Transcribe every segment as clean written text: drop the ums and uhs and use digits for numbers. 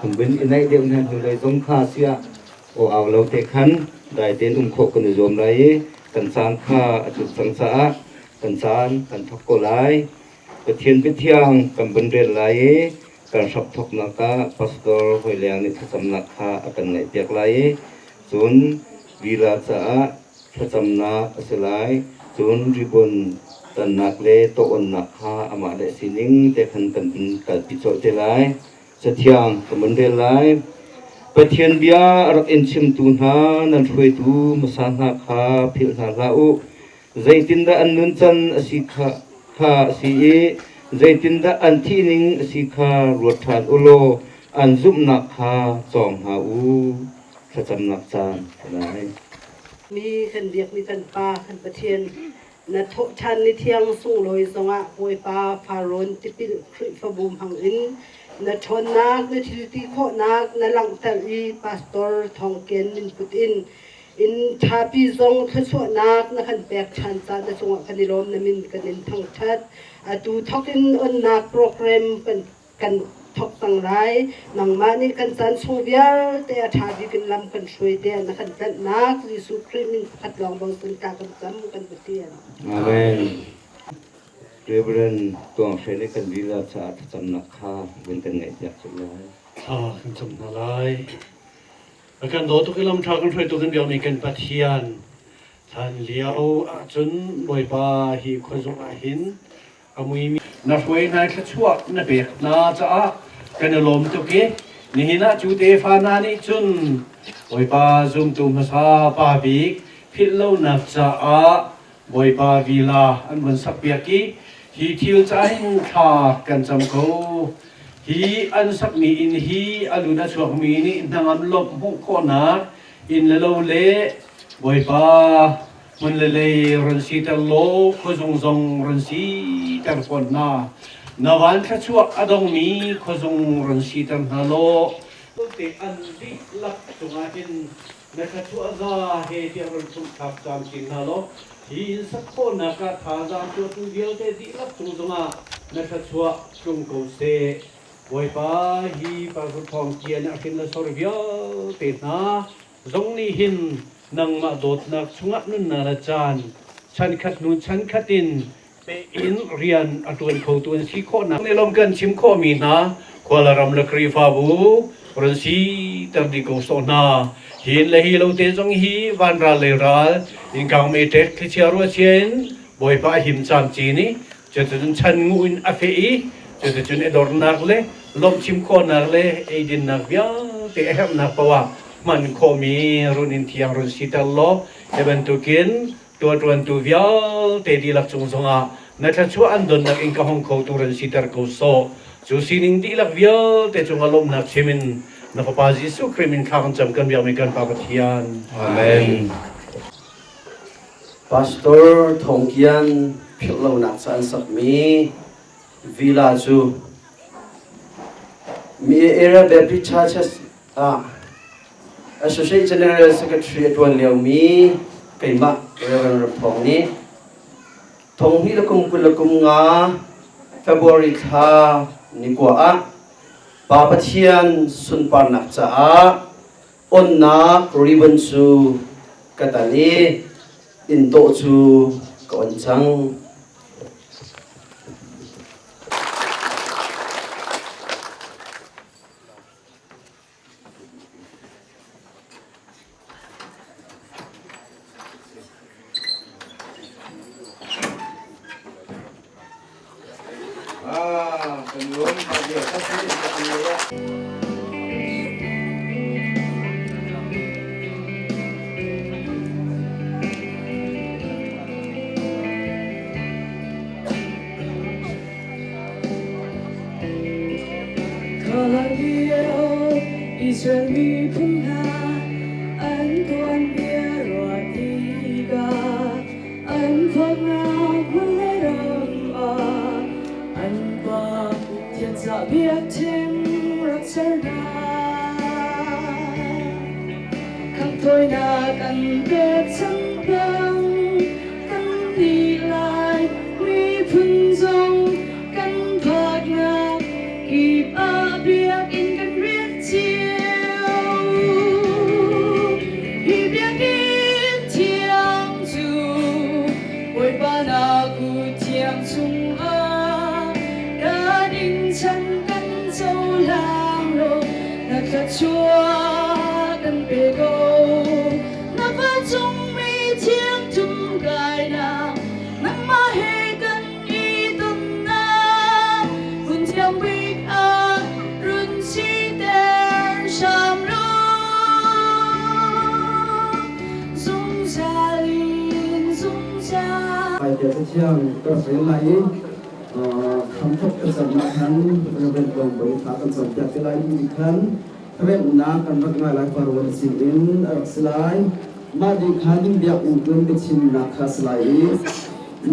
Kan bin i naih deuh hna hnulei zong kha siah aw au lo te khan dai tein um khawh kan i zuam lai i kan caan kha a cut cang caah kan caan kan thawk ko lai. Pathian biathiang kan vun rel lai i kan hrap thawknak ah pastor Hoi Leng nih thlacamnak kha a kan ngaihpiak lai i cun vila caah thlacamnak a si lai. Cun ribbon tannak le tawh-onnak kha amah le sining te khan kan in kalpi colh te lai. Cathiang ka mun rel lai. Pathian bia a rak in chimtu hna nan hruaitu hmasa hna kha philh hna hlah u. Zeitindah an nuncan a si kha, kha a si i zeitindah an thihning a si kha ruat ṭhan u law an zumhnak kha cawng hna u. Thlacamnak caan a lai. Mi kan biakmi kan Pa, kan Pathian, na thawhṭhan ni thiang sunglawi zongah Bawipa Farrawn tipil Khrihfabu hmangin na ṭhawnnak, na thilti khawhnak na langhter i Pastor Thawng Kian min put in in ṭhapi zong thluachuahnak na kan pek ṭhan ca na cungah kan i lawm na min kan in thangṭhat. Atu thawk in onnak program kan kan thawk cang lai. Nangmah nih kan caan chung vialte a ṭha bik in lam kan hruai te na kan tlanhnak Jesuh Khrih min pakhat lawng bochan ta kan cam kan Pathian. Amen. Reverend Tuang Hre nih kan lila caah thlacamnak kha vun kan ngaihpiak cu lai. Thla kan cam hna lai. A kan daw tuk i lam ṭha kan hruaitu kan biakmi kan Pathian hlan lio ahcun Bawipa hi khuazung ah hin a muimi na hruai hna thluachuah na pek hna caah kan i lawm tuk i nihin ah cu tefa hna nih cun Bawipa zumtu hmasa pa bik philh lonak caah Bawipa vila an vun sakpiak i hi thil caah hin thla kan cam ko. Hi an sakmi inn hi a lut a chuakmi nih hnangam lawmh hmuh khawhnak inn le lo le Bawipa hmun le lei run siter law khuazung zong run siter fawn hna. Na van thluachuah a dongmi khuazung run siter hna law te an dihlak cungah hin na thluachuah za he tiah run ṭhumh-thlak camcin hna law hi inn sak khawhnak ah thazaang tuahtu vialte dihlak cung zongah na thluachuah tlung ko seh. Bawipa, hi Pastor Thawng Kian a hrin le sor vialte hna zong nih hin nangmah dawtnak chungah nunnak le caan chankhat hnu chankhat in pe in rian a ṭuan khotu an si khawhnak nih lawm kan chim khawhmi hna khualaram le Khrihfabu run siter dih ko sawh hna. Hin le hi lo te zong hi vanral le ral innkang meṭek thlichia ruahchia in Bawipa a him camcin i cuticun chan ngu in a feh i cuticun i dornak le lawmhchim khawhnak le eidinnak vialte a herhnak paoh ah hman khawhmi run in thiang run siter law hi bantukin tuaṭuantu vialte dihlak cung zongah na thluachuah an donnak in ka hong khotu run siter ko sawh. Cu sining dihlak vialte cungah lawmhnak chim in na Fapa Jesuh Khrih min thla kan cam kan biakmi kan Pa Pathian. Amen. Pastor Thawng Kian philhlonak ca an sakmi villa cu Mi Area Baptist Churches ah Associate General Secretary a ṭuan liomi keimah Reverend Ram Thawng nih thong hnih le kum 20 le kum nga February thla ni kua ah Pa Pathian sunparnak caah onnak ribbon cu ka tan i inn tawh cu ka on cang. Ah, kan lawm. Israel miphun hna an tuanbia ruah tikah an phaknak hmun le ram ah an pa Pathian cah biakṭheng rak ser hna. Khanghthawinak an pek cang bang kan nih lai miphun zong kan phaknak kip ah biakinn kan rian cio. Hi biakinn thiang cu Bawipa na kut thiang chungah ka dingchan kan cohlang law na thluachuah kan pe ko. Na vancungmi thiang tum kainak nangmah he kan i tonnak hmun thiang bik ah run siter hram law zungzal in zungzal. Baibal Cathiang ka rel lai i hramthawk ka camnak khan Reverend Tluang Bawi thla kan campiak te lai ti khan remnak kan rak ngai lai Farwan sin in a rak si lai. Mah dih khan biakinn tlun biachimnak kha si lai i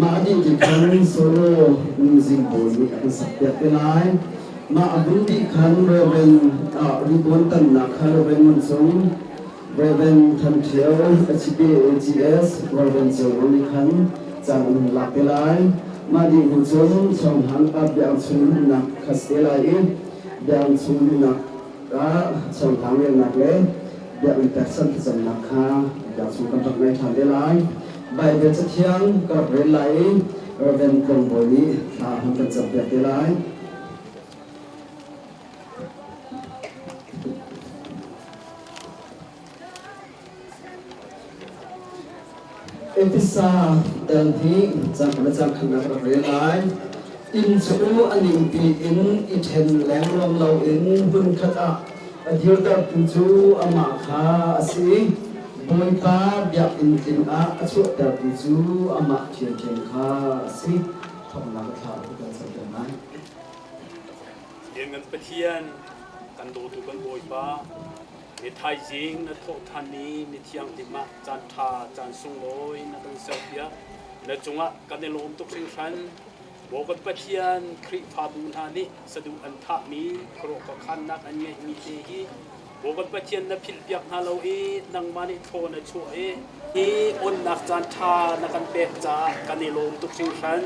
mah dih ti khan solo music pawl nih a kan sakpiak te lai. Mah a hmun dih khan Reverend ribuan tannak kha Reverend Ngun Cung, Reverend Than Ṭhio, HBAGS, Reverend Ceu Rung nih khan caan an hun lak te lai. Mah dih hnu cun chawhhang ah biang chung luhnak kha si te lai i biang chung luhnak ah chawhhang relnak le biakinn pekchanh thlacamnak kha biak chung kan rak ngei ṭhan te lai. Baibal Cathiang ka rak rel lai i Reverend Tlawng Bawi nih thla a hun kan campiak te lai. Efesa dal hi cang le cang khannak rak rel lai. Inn cu a ningpi in i ṭhen lengluang loin hmunkhat ah a dirtertu cu amah kha a si i Bawipa biakinn tling ah a chuahtertu cu amah ṭhiamṭhiam kha a si. Thawknak a thla a kan ser lai. Lianngan Pathian, kan dawtu kan Bawipa, Ni thaizing na thawhṭhan i ni thianghlim ah caan ṭha caan sunglawi na kan serpiak. Na cungah kan i lawm tuk hringhran. Maw kan Pathian, Khrihfabu hna nih saduh an thahmi khuaruah khuakhannak an ngeihmi te hi Maw kan Pathian na philhpiak hna lo i nangmah nih thaw na chuah i hi onnak caan ṭha na kan pek caah kan i lawm tuk hringhran.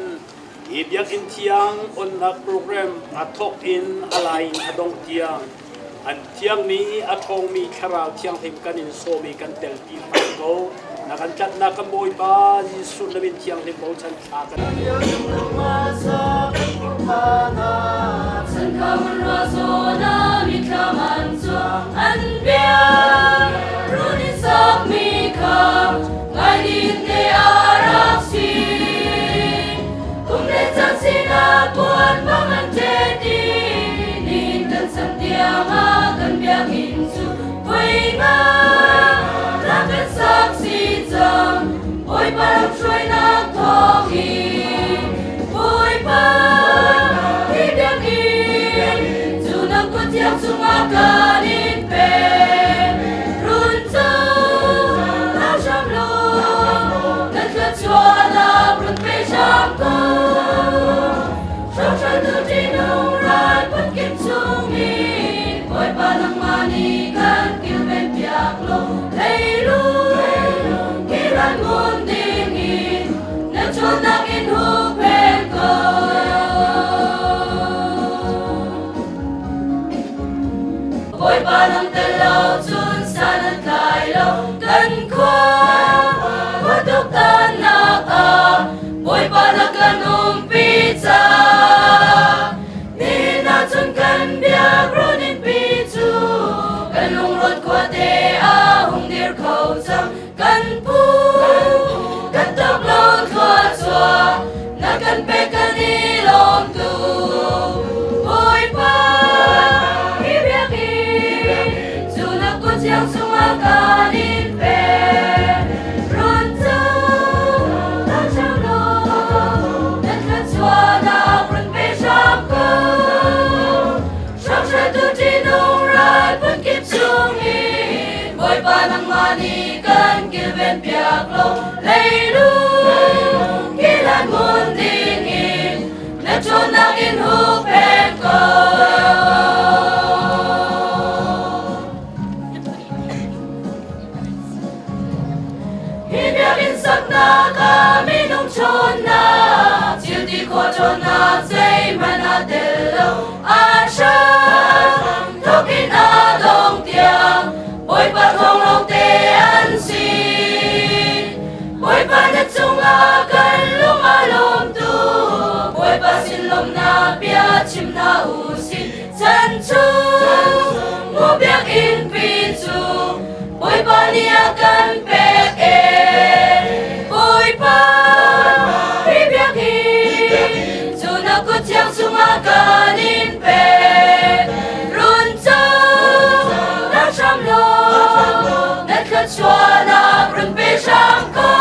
Hi biakinn thiang onnak program a thawk in a lai in a dongh tiang An thiangmi, a ṭhawngmi Thlarau Thianghlim kan in sawm i kan telpi hram ko. Na kan tlanhnak kan Bawipa Jesuh na min thianghlim bochan thla kan An bia run in sakmi kha ngai din te a rak si. Kum le caan sinah puan bang an ṭet i nihin kan chan tiangah kan biakinn cu voi nga rak kan sak si cang. Bawipa lamhruainak thawngin Bawipa hi biakinn cu na kut thiang chungah kan in pek. Run cu hlau hram law na thluachuahnak run pe hram ko. Hrokhral ṭihnung ral phunkip chungin Bawipa nangmah nih kan kilven piak law leilung hi ral ngun dingin na ṭhawnnak in huhphen ko. Bawipa nang tel lo cun san an tlai lo kan khua khua tuktannak ah Bawipa na kan umpi caah nihin ah cun kan biak runin pi cu kan lungrawn khuate ah hung dir kho cang kan pu kan tok lo thluachuah na kan pek kan i lawm tuk Bawipa hi biakinn cu na kut thiang chungah kan in pek run cu ta chang law na thluachuahnak run pe hram ko hramhral tu ṭihnung ral phunkip Kilven piak lo leilung kilan mun ding in na ṭhawnnak in hup ko. Hi biakinn saknak ah minung ṭhawnnak, thil ti khawh ṭhawnnak zeihmanh aa tel lo. A hram thawk in a dong tiang Bawipa thawng lawngte an si. Bawipa na cungah kan lung a lawm tuk. Bawipa sin lawmhnak bia chim hna u sih. Chan chung mu biakinn pi cu Bawipa nih a kan pek e. Bawipa hi biakinn cu na kut thiang chungah kan in pek. Run cang na hram law na thluachuahnak run pe hram ko.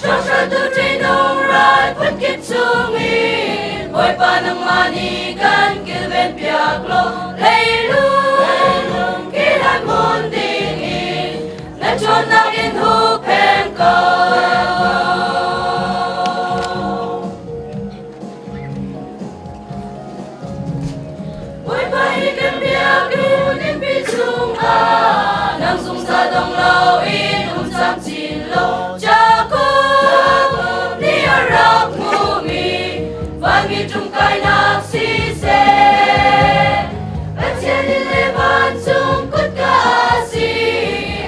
Hrokhrawltu ṭihnung ral phunkip chungin Bawipa nangmah nih kan kilven piak law leilung kehlan hmun dingin na ṭhawnnak in huhphenh ko. Bawipa hi kan biakinn innpi chungah nang zungzal dong loin um camcin law Jakob nih a rak hmuhmi vanmi ṭumkainak siseh Pathian inn le vancung kutka a si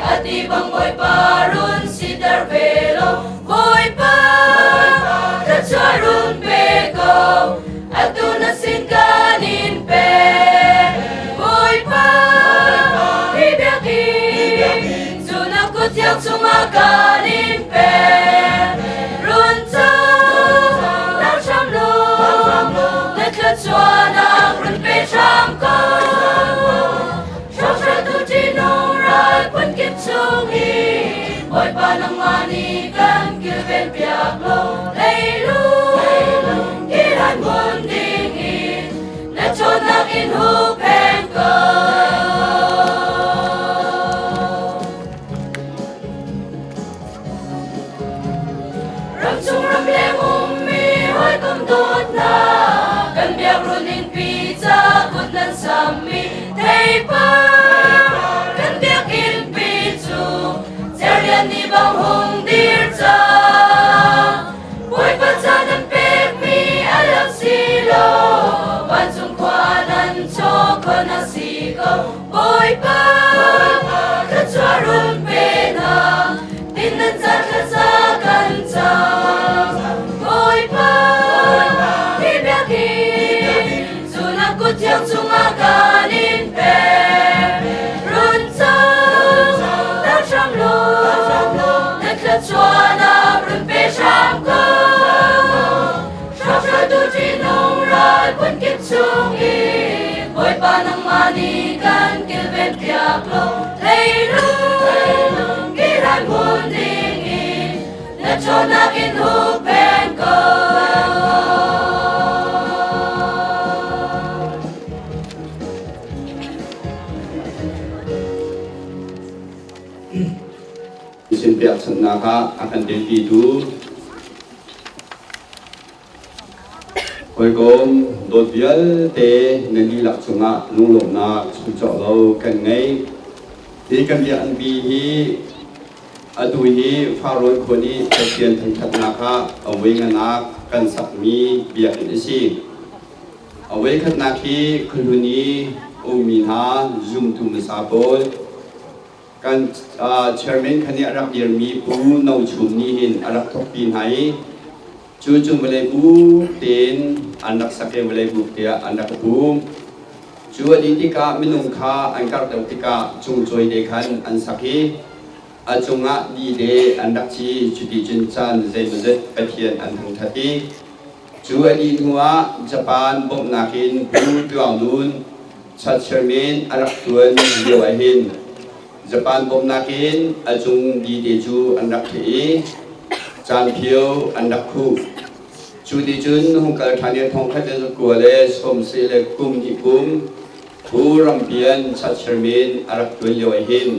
a ti bang Bawipa run siter ve law Bawipa thluachuah run pe ko atu na sin kan in pe. Bawipa hi biakinn cu na kut thiang chungah kan in pe. Run cang lang hram law na thluachuahnak run pe hram ko. Hrokhrawltu ṭihnung ral phunkip chungin Bawipa nangmah nih kan kilven piak law leilung kehlan hmun dingin na ṭhawnnak in huhphenh ko. Ramchung ramleng ummi hawikom dawtna kan biakruun innpi ca kut nan sammi theipar kan biakinn pi cu cerlian ni bang hung dir cang Bawipa ca nan pekmi a lak si lo vancung khua nan chaw khon a si ko Bawipa thluachuah run pe hna tin nan ca thlaza kan cam Bawipa hi biakinn cu na kut thiang chungah kan in pek run cang tak hram law na thluachuahnak run pe hram ko Hrokhrawltu ṭihnung ral phunkip chungin Bawipa nangmah nih kan kilven piak law leilung kehlan hmun dingin na ṭhawnnak in huhphenh ko. Sin pekchanhnak ah a kan telpitu Hawikom dawt vialte nan dihlak cungah lunglawmhnak chimcawk lo kan ngei. Hi kan biakinn hi atu hi Farrawn khua nih Pathian thangṭhatnak ah a voi nganak kan sakmi biakinn a si. A voikhatnak hi khuahlun i ummi hna zumtu hmasa pawl Kan chairman kha nih a rak dirmi Pu No Chum nih hin a rak thawkpi hna i cu cu vawlei buk tein an rak sak i vawlei buk tiah an rak pum. Cu a dih tikah minung kha an karh deuh tikah cungcawi te khan an sak i a cungah di te an rak ci. Cuti cun caan zeimawzet Pathian an thangṭhat i cu a dih hnuah Japan bawmhnak in Pu Tluang Nun Chairman a rak ṭuan lio ahhin Japan bawmhnak in a cung dite cu an rak theh i caanphio an rak khuh. Cu ti cun hung kal ṭhan i thongkhat le zakua le sawmsarih le kum hnih kum Phu Rampian Chairman a rak ṭuan lio ahhin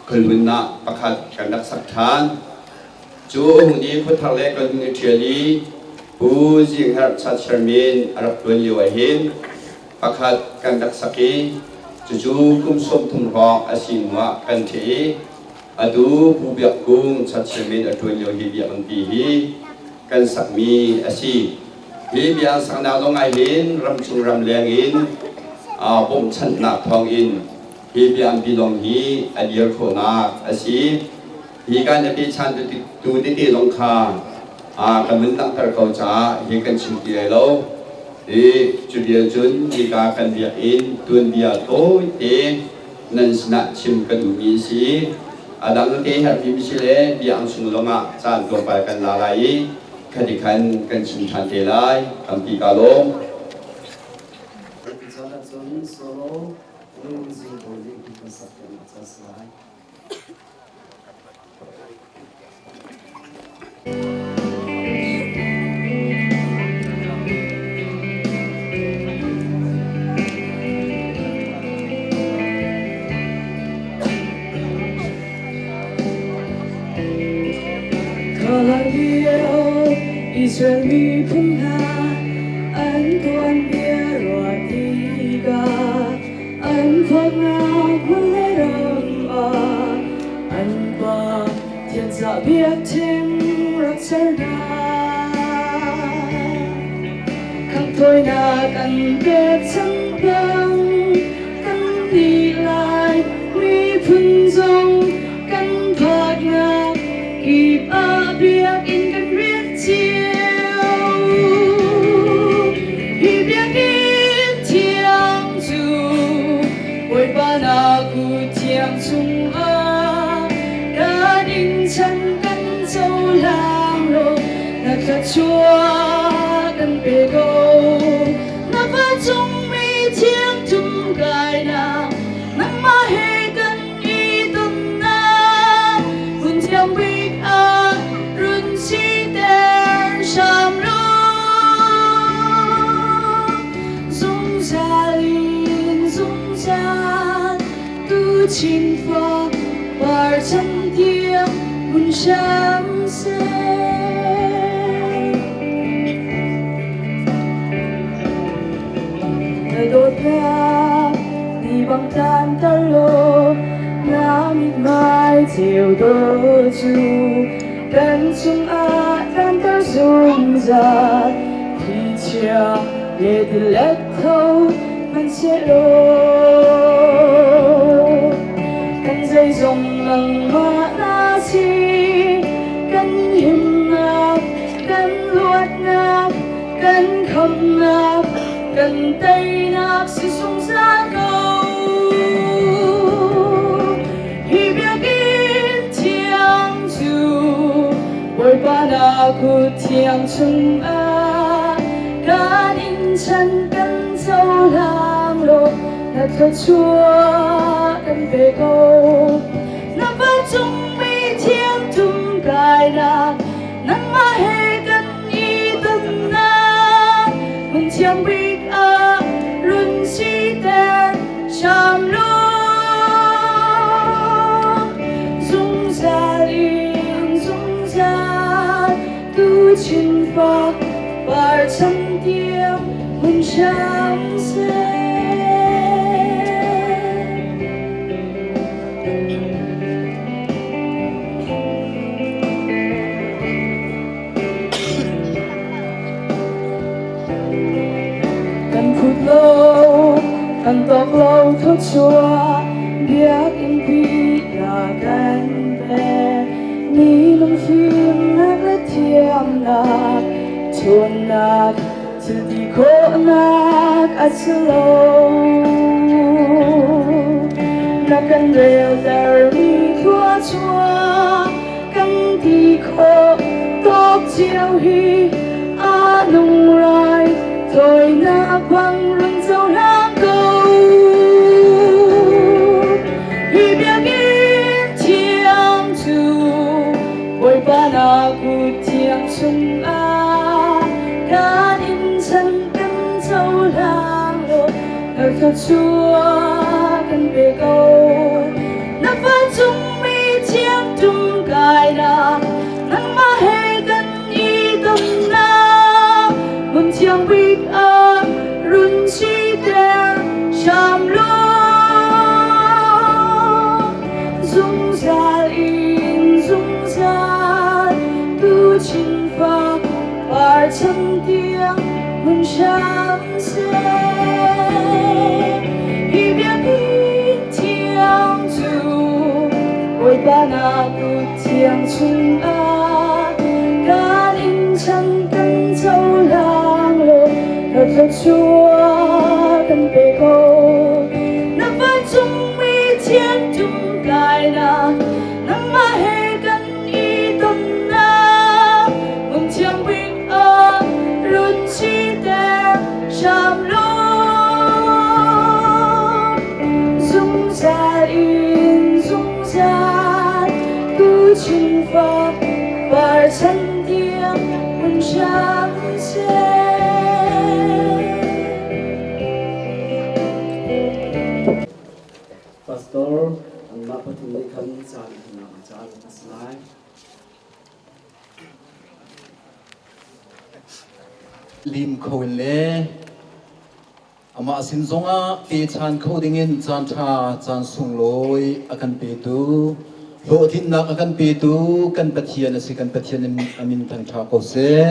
Khualhmun ah pakhat kan rak sak ṭhan. Cu a hung i khuathar le kan hung i ṭhial i Pu Zing Herh Chat Chairman a rak ṭuan lio ahhin pakhat kan rak sak i cucu kum 30 hrawng a si hnu ah kan ṭheh i atu Pu Biak Kung Chat Chairman a ṭuan lio hi biakinn hi kan sakmi a si. Hi bia an saknak zong ahhin ramchung ramleng in bawmhchanhnak thawngin hi biakinn lawng hi a dir khawhnak a si. Hi kan a pechan tu tete zong kha kan vun langhter ko caah hi kan chim ti lai lo. I cu vial cun hika kan biakinn tuanbia tawite nan sinah chim ka duhmi a si. A dang te herhmi si le biakinn chung zongah caan tlawmpal kan la lai i khati khan kan chim ṭhan te lai. Tampi kaa lawm. Caan ahcun solo lungzing pawl nih kan sak piaknak ca si lai. Israel miphun hna an tuanbia ruah tikah an khuanak hmun le ram ah an pa thianzah biakṭheng rak ser hna. Khanghthawinak an pek cang bang kan nih lai miphun zong kan phaknak kip ah biakinn kan rian cio. Hi biakinn thiang cu Bawipa na kut thiang chungah kan in chan kan cohlang law na thluachuah kan pe ko. Na vancung mi thiang tum kainak nangmah he kan i tonnak hmun thiang bik ah run siter hram law. Zungzal in zungzal tu chin fa par chan tiang hmun hram seh. Na dawtnak ni bang tlanter law na mithmai ceu dawh cu kan cungah tlanter zungzal. Thlichia le tilet tho hmanhsehlaw kan zeizong nangmah na si, kan himnak, kan luatnak, kan khamnak, kan teinak si zungzal ko. Hi biakinn thiang cu Bawipa na kut thiang chungah kan in chan kan cohlang law na thluachuah kan pe ko. Na vancung mi thiang tum kainak nangmah he kan i tonnak hmun thiang bik ah run siter hram law. Zungzal in zungzal tu chin fa par chan tiang hmun hram seh. Kan phut lo, kan tawk lo thluachuah biakinn pi na kan pek. Ni lungfimnak le thiamnak, ṭhawnnak, thil ti khawhnak a si lo. Na kan reltermi thluachuah kan ti khawh tawk cio hi a nung rai thawinak bang run cohlang ko. Hi biakinn thiang cu Bawipa na kut thiang chungah kan in chan kan cohlang law na thluachuah kan pe ko. Na vancung thiang bik ah run siter hram law. Zungzal in zungzal tu chinfa par chan tiang hun hram seh. Hi biakinn thiang cu Bawipa na kut thiang chungah kan in chan kan cohlang law na thluachuah kan pe ko. Na vancungmi thian tum kainak nangmah he kan i tonnak hmun thiang bik ah run siter hram law. Zungzal in zungzal tu chungfa par chan tiang hun hram seh. Pastor anmah pathum nih khan caan hna caan a si lai. Lim kho in le amah sin zongah pechan kho dingin caan ṭha caan sunglawi a kan petu hlawhtlinnak a kan petu kan Pathian a si. Kan Pathian a min thangṭha ko seh.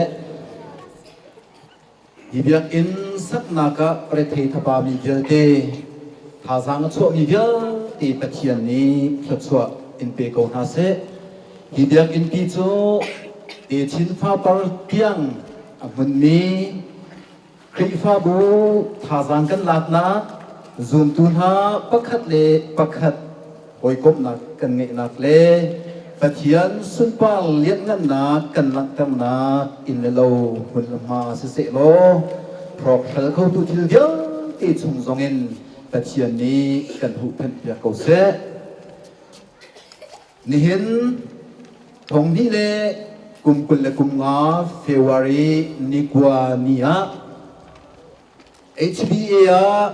Hi biakinn saknak ah rethei thapami vialte thazaang a chuahmi vialte Pathian nih thluachuah in pe ko hna seh. Hi biakinn pi cu techin fapar tiang a hmunmi Khrihfabu thazaang kan laknak, zumtu hna pakhat le pakhat hawikomhnak kan ngeihnak le Pathian sunpar lianhngannak kan langhternak inn le lo hmun le hma siseh law hrawkhrel khotu thil vialte chung zongin Pathian nih kan huhphenh piak ko seh. Nihin thong hnih le kum 25 February ni 9 ni ah HBA ah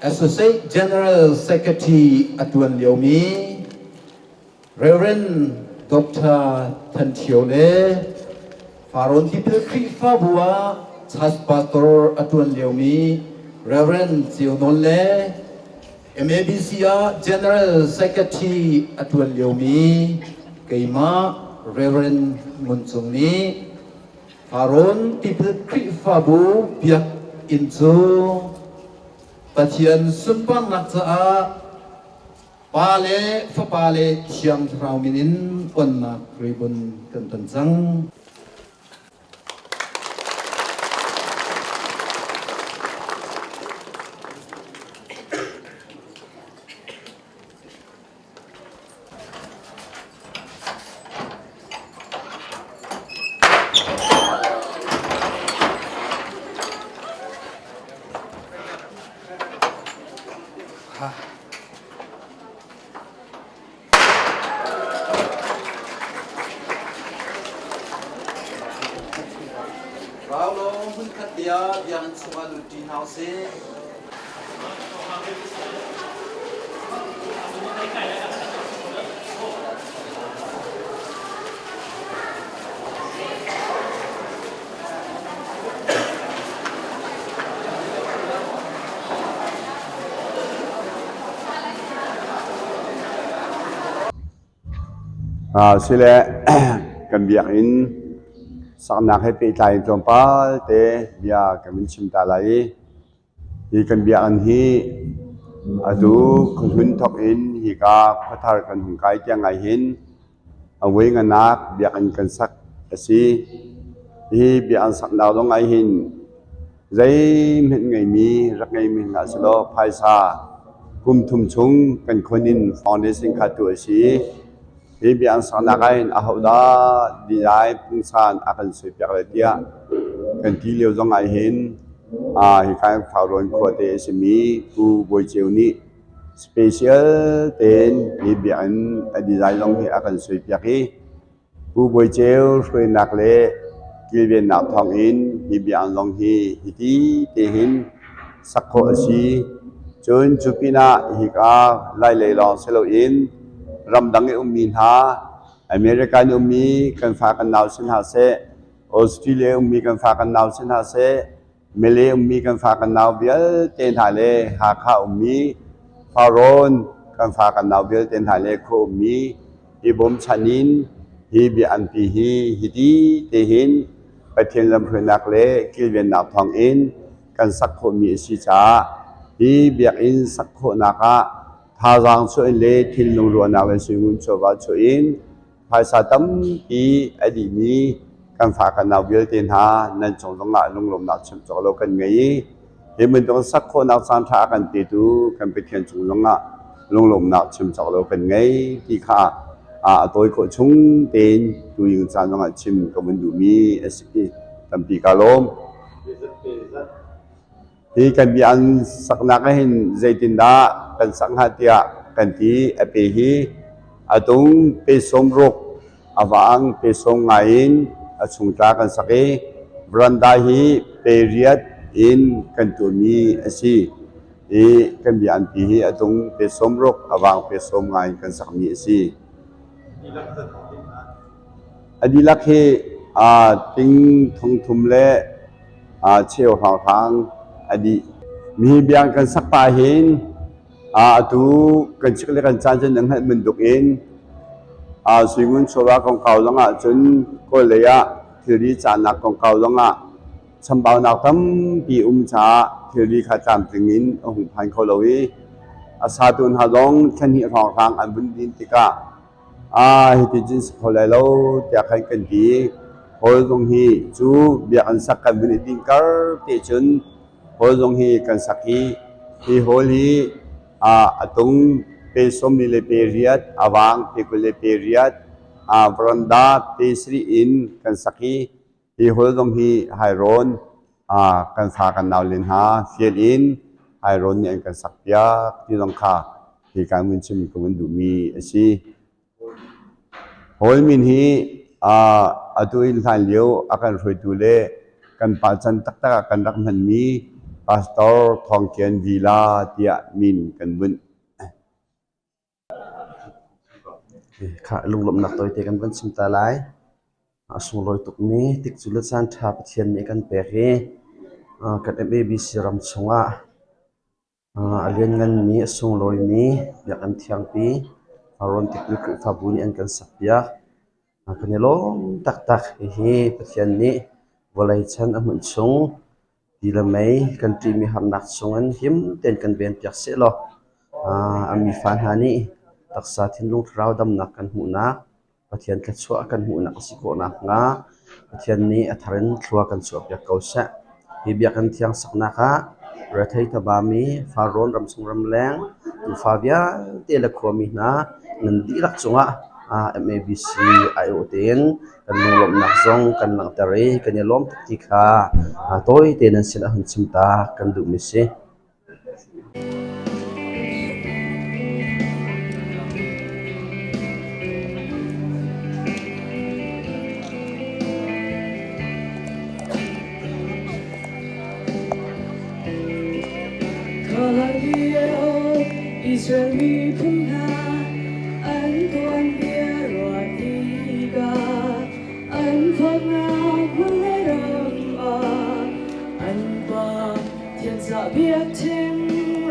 Associate General Secretary a ṭuan liomi Reverend Dr. Than Ṭhio le Farrawn Tipil Khrihfabu ah Church Pastor a ṭuan liomi Reverend Ceu Nawl le MABC ah General Secretary a ṭuan liomi keimah Reverend Ngun Cung nih Farrawn Tipil Khrihfabu biakinn cu Pathian sunparnak caah Pa le Fapa le Thiang Thlarau min in onnak ribbon kan ton cang. Raulo hmunkhat bia biakinn chungah lut ṭi hna usih. Sile kan biakinn saknak he pehtlai in tlawmpal te bia kan vun chim ta lai i Hi kan biakinn hi atu khuahlun thawk in hika khuathar kan hung kai tiang ah hin a voi nganak biakinn kan sak a si. Hi biakinn saknak zong ah hin zeihmanh ngeimi rak ngeimi hna sehlaw phaisa kum thum chung kan khon in foundation kha tuah a si i hi biakinn saknak ah hin ahodah design pungsan a kan suaipiak lai tiah kan ti lio zong ah hin hika Farrawn khuate a simi Pu Bawi Ceu nih special tein hi biakinn a design zong hi a kan suaipiak i Pu Bawi Ceu hruainak le kilvennak thawngin hi biakinn zong hi hiti te hin sak khawh a si. Cun cu pinah hika Lailei lawng si loin ramdang i ummi hna America in ummi kan fa kan nau si hna seh, Australia ummi kan fa kan nau si hna seh, Mele ummi kan fa kan nau vialte hna le Hakha ummi Farrawn kan fa kan nau vialte hna le khua ummi i bawmchan in hi biakampi hi hiti te hin Pathian lamhruainak le kilvennak thawngin kan sak khawhmi a si caah hi biakinn sak khawhnak ah thazaang chuah in le thinlung ruahnak le suingun chawva chuah in phaisa tampi a dihmi kan fa kan nau vialte hna nan cung zongah lunglawmhnak chim cawk lo kan ngei i hi bantuk sak khawhnak caanṭha a kan petu kan Pathian cung zongah lunglawmhnak chim cawk lo kan ngei ti kha a tawi khawh chung tein tuying caan zongah chim ka vun duhmi a si. Tampi kaa lawm. Hi kan bia an saknak ah hin zeitindah kan sak hnga tiah kan ti. A pe hi a tung pe 60, a vang pe 90 in a chungtla kan sak i veranda hi pe 8 in kan tuahmi a si. Hi kan bia an pi hi a tung pe 60, a vang pe 90 in kan sakmi a si. A dihlak hi ting 3,000 le cheu hrawnghrang a dih. Mi biang kan sak pah hin atu kan chik le kan caan cun nan hngalh bantuk in suingun chawva kongkau zongah cun Kawl lei ah thilri cahnak kongkau zongah chambaunak tampi um caah thilri kha tlamtling in a hung phan kho lo i a satu hna zong thla hnih hrawnghrang an vun din tikah hiti cun si kho lai lo tiah khan kan ti. Hall zong hi cu biakinn sak kan vun i dinh kar te cun hall zong hi kan sak i hi hall hi a tung pe 48, a vang pe 28, veranda pe 7 in kan sak i hi hall zong hi hairawn kan fa kan nau len hna fial in hairawn nih an kan sak piak ti zong kha hi kan vun chim ka vun duhmi a si. Hawl min hi atu in hlan lio a kan hruaitu le kan pa chan taktak ah kan rak hmanmi Pastor Thawng Kian Vila tiah min kan bunh. Khah lunglawmhnak tawite kan van chim ta lai. A sunglawi tukmi tikcu le caan ṭha Pathian nih a kan pek i kan MABC ram chungah A liannganmi, a sunglawimi Biakinn thiangpi Farrawn Tipil Khrihfabu nih an kan sakpiak. Kan i lawm taktak. Hihi Pathian nih vawlei chan a hmunh chung ti le mei kan ṭihmi harnak chungin him tein kan venpiak sehlaw a mifa hna nih taksa thinlung thlarau damnak kan hmuhnak Pathian thluachuah kan hmuhnak a si khawh nakhnga Pathian nih a thar in thlua kan chuahpiak ko seh. Hi biakinn thiang saknak ah rethei tabami Farrawn ramchung ramleng tuufa vialte le khuami hna nan dihlak cungah MABC aiawh tein kan lunglawmhnak zong kan langhter i kan i lawm tuk ti kha tawi tein nan sinah hun chim ta kan duhmi si. Israel miphun hna an tuanbia ruah tikah an phaknak hmun le ram ah an pa Thianzah biakṭheng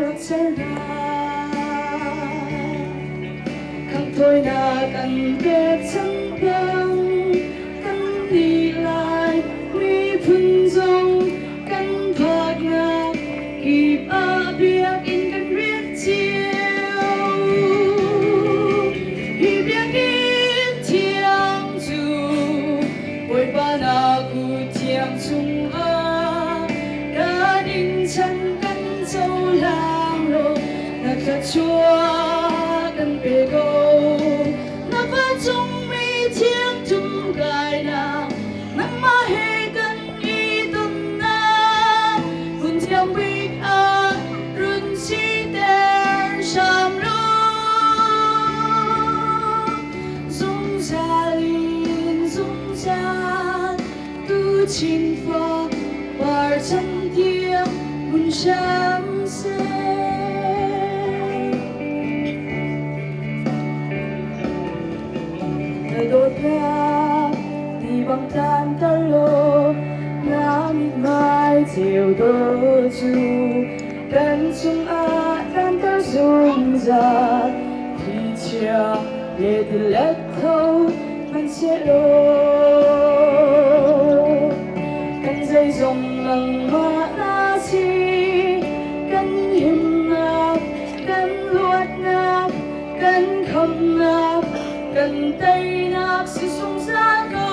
rak ser hna. Khanghthawinak an pek cang bang kan nih lai miphun zong kan phaknak kip ah biakinn kan rian cio. Hi biakinn thiang cu Bawipa na kut thiang chungah ka ding chan kan cohlang law na thluachuah kan pe ko. Na vancungmi thiang tum kainak nangmah he kan i tonnak hmun thiang bik ah run siter hram law. Zungzal in zungzal Tuchin fa par chan tiang hun hram seh. Na dawtnak ti bang tlanter law na mithmai ceu dawh cu kan cungah tlanter zungzal. Thlichia le tilet tho hmanhsehlaw kan zeizong nangmah na si. Kan himnak, kan luatnak, kan khamnak, kan teinak si zungzal ko.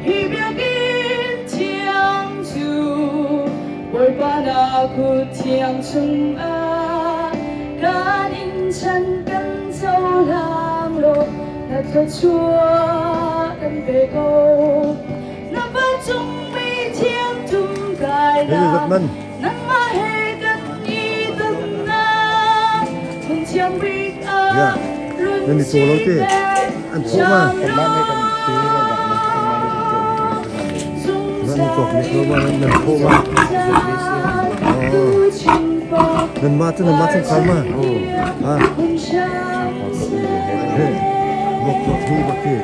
Hi biakinn thiang cu Bawipa na kut thiang chungah kan in chan kan cohlang law na thluachuah kan pe ko. Na vancung mi thiang tum kai na nangmah he kan i tonnak hmun thiang bik ah run si An thawh ma nan cawk mi ko ma nan thawh ma nan ma cu nan ma chungkhar ma ha he bok bok hi bak hi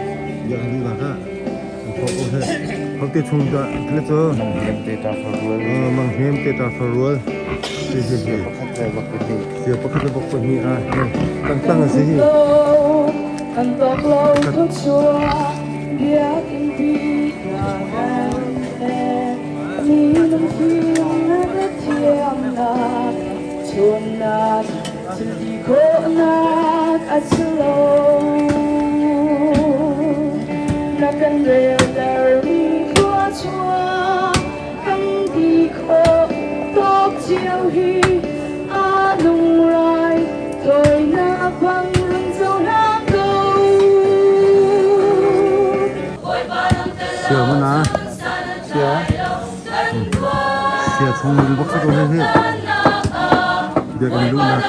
yang ni ba ka an thawh ko he Hote chung da kle cho Mang hem te ta farual. Mang hem te ta farual. Si si si. Pakhat le bak pahnih. Sia pakhat le bak pahnih a. Tang tang a si hi. Kan tok lo thluachuah biakinn pi na kan pek. Mi lungfim na ka thiamnak chunnak thil ti khawhnak a si lo. Na kan reltermi thluachuah kan ti khawh tawk cio hi a nung rai thawinak bang run cohlang ko. Sia mana? Sia. Sia chung bak sa ko he he. Biakinn luhnak.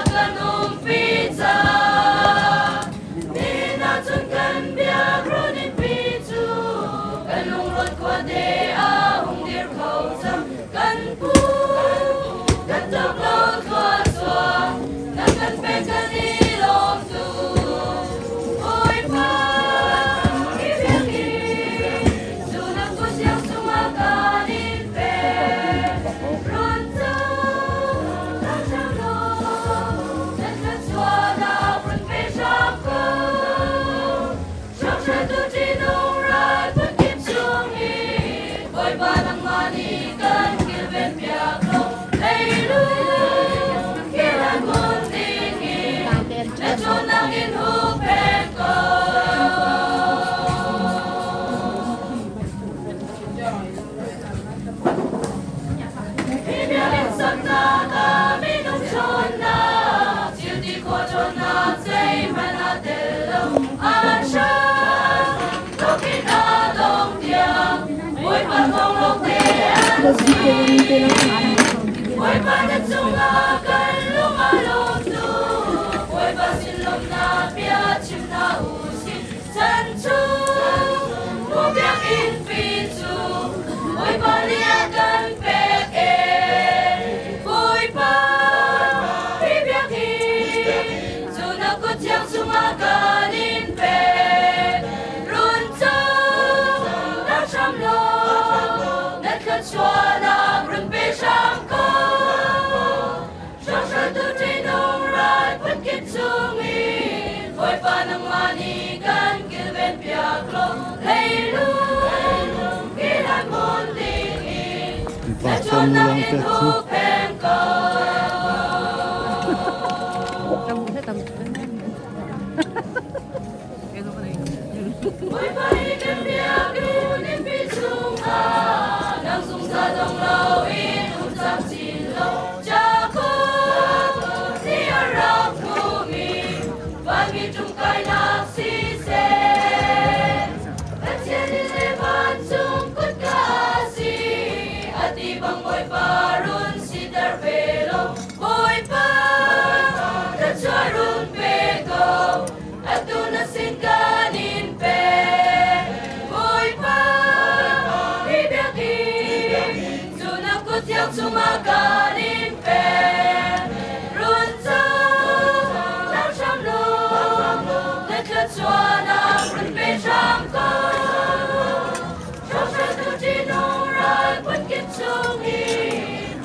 Pastor ni long te chu.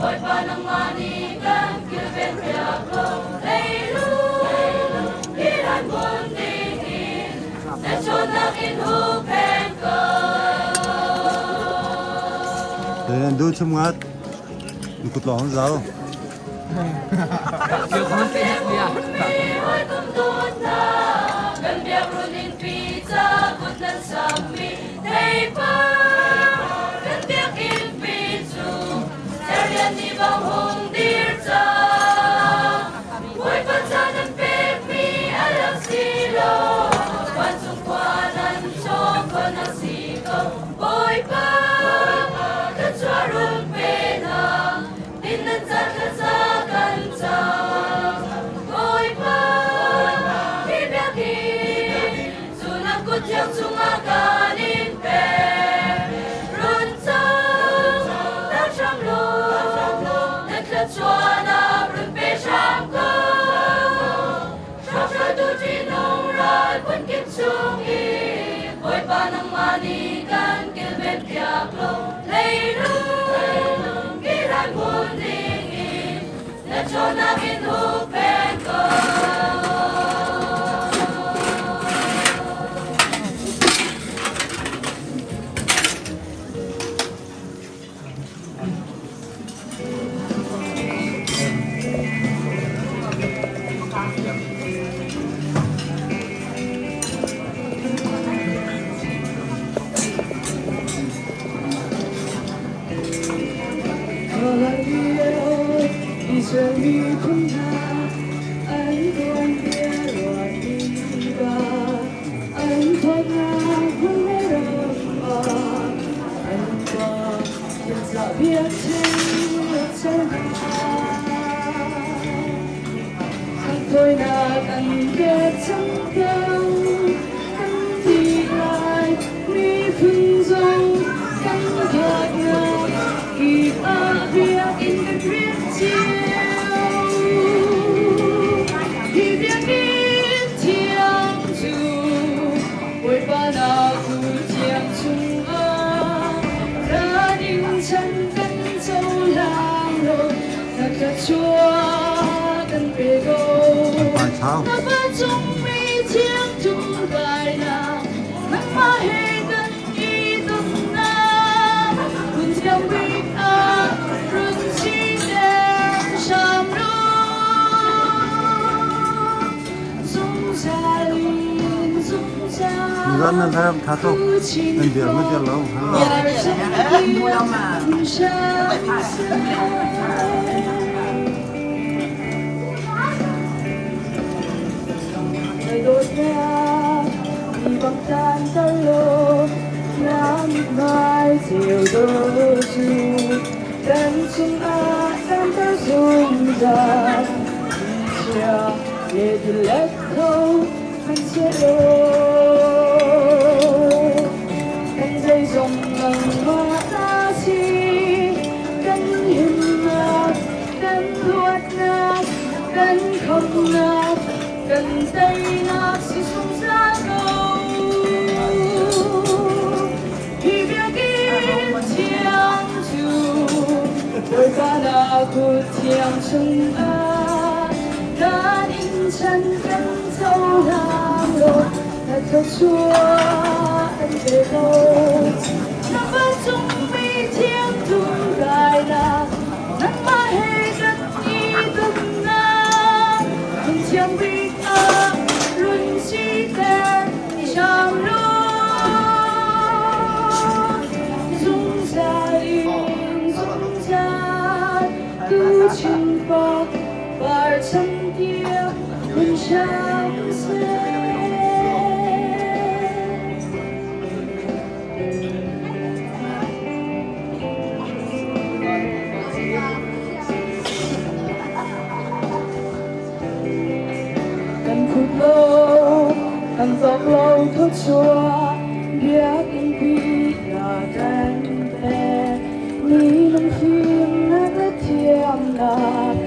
Bawipa nangmah nih kan kilven piak ko. Leilung kiran hmun dingin na ṭhawnnak in huhphenh ko. Du chum ngat kut lawng zau. Hawikom dawt hna, kan biakruun innpi ca kut nan sammi theipar kan biakinnpi cu cerlian nih bang hung dir cang. Bawipa ca nan pekmi a rak si lo, vancung khua nan chawkhon a si ko. Bawipa, kan chuah run pe hna, din nan ca thlaza kan cam. Bawipa, hi biakinn cu na kut thiang chungah kan in pek. Run cang, rak hram law, na thluachuahnak run pe hram ko. Hrokhrawl ṭihnung ral phunkip chungin Bawipa nangmah nih kan kilven piak law leilung kiran hmun dingin na ṭhawnnak in huhphenh ko. Israel miphun hna an tuanbia ruat tikah an thawtnak hmun le ram ah an pa Thawinak an pek cang kan ti lai miphun zong kan thawtnak kip ah biakinn kan rian cio. Hi biakinn thiang cu Bawipa na kut thiang chungah ra ding chan kan cohlang law na thluachuah kan pe ko. Na vancung mi thiang ṭumkainak nangmah he kan i tonnak hmun thiang bik ah run siter hram law. Zungzal in zungzal Nizan nan thar tha tuk. Nan dir ma dir lo. Kan chungah kan ter zungzal Kan zeizong nangmah ta si, kan himnak, kan luatnak, kan khamnak, kan teinak si zungzal ko. Hi biakinn thiang cu Bawipa na kut thiang chungah kan in chan kan cohlang law na thluachuah an pe ko. Na vancung mi thiang tumkainak nangmah he kan i tonnak hmun thiang bik ah run siter hram law. Zungzal in zungzal tuchin fak par chan tiang hun hram seh. Kan khut lo, kan cawk lo thluachuah biakinn pi na kan pek. Mi lungfimnak le thiamnak,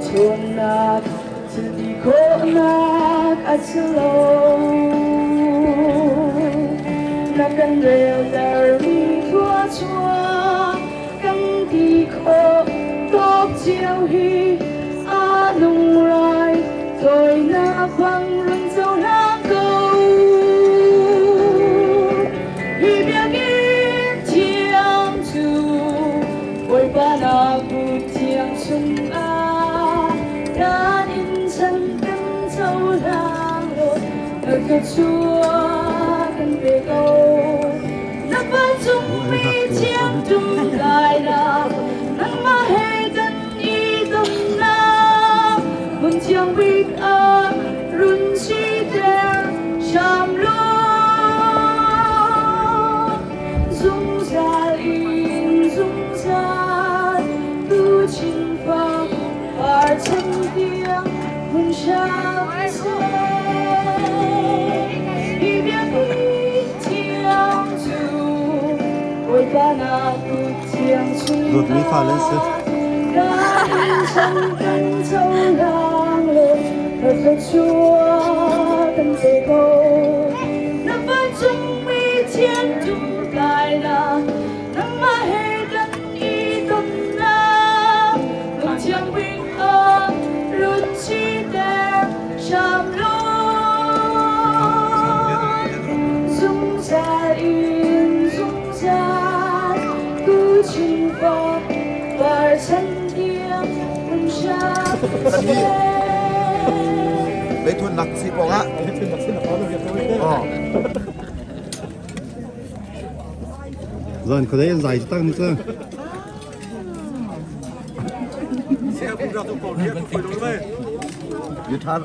ṭhawnnak, thil ti khawhnak a si lo. Na kan reltermi thluachuah kan ti khawh. hi a nung rai Tawinak bang run cohlang ko. Hi biakinn thiang cu Bawipa na kut thiang chungah kan in chan kan cohlang law na thluachuah kan pe ko. Na vancungmi thiang tum kainak nangmah he kan i tonnak hmun thiang bik ah run siter hram law zungzal in zungzal tu chinfa par chan tiang hmun hram seh. Hi biakinn thiang cu Bawipa na kut thiang Dawtmi fale an si. chungah kan cohlang law na thluachuah kan pe ko. Na vancungmi thian tum kainak nangmah he kan i tonnak lungthiang bik ah run siter hram law. Zungzal in zungzal tu chungfa par chan tiang um hram seh. Leithun nak si pawng ah. Oh. Zan khuadei an zai tak ni cu. Guitar.